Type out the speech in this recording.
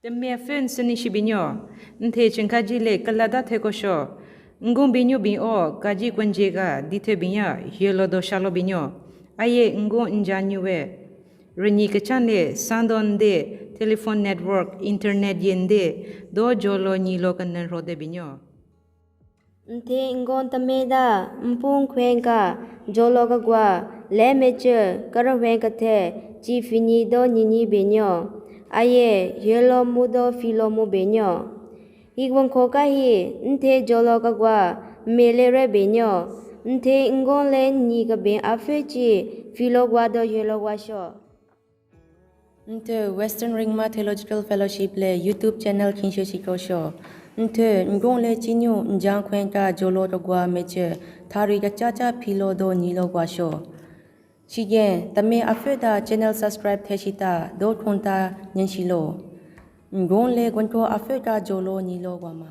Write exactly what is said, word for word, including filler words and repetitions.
Temi afü n sü ni shi binyo. N the chenkaji le kelada thekosho. N gon binyo bin o, kaji kwenje ka, di the binya, hyelo do shalo binyo. Aye n gon n ja nyu we. Renyi kechan le, sando n de, telephone network, internet ye n de, do jolo nyilo kenen rode binyo. N the n gon temi da, n pung khwen ka, jolo kagwa, le mechü, karahwen kethe, chi finyi do nyinyi benyo. Aye, hyelo mu do filo mu benyo. Hikwon khoka hi, n the jolo kagwa, mele re benyo. N the n gon le nyi keben afü chi, filo gwa do hyelo gwa sho. N the Western Ringma Theological Fellowship le YouTube channel khinshe shikosho. N the n gon le chinyu n jan khwen ka jolo kagwa mechü, thari kacha cha filo do nyilo gwa sho. Shigen, temi afü da channel subscribe the shita, do khonta nyen shilo. N gon le gonko afü ka jolo nyilo gwa ma.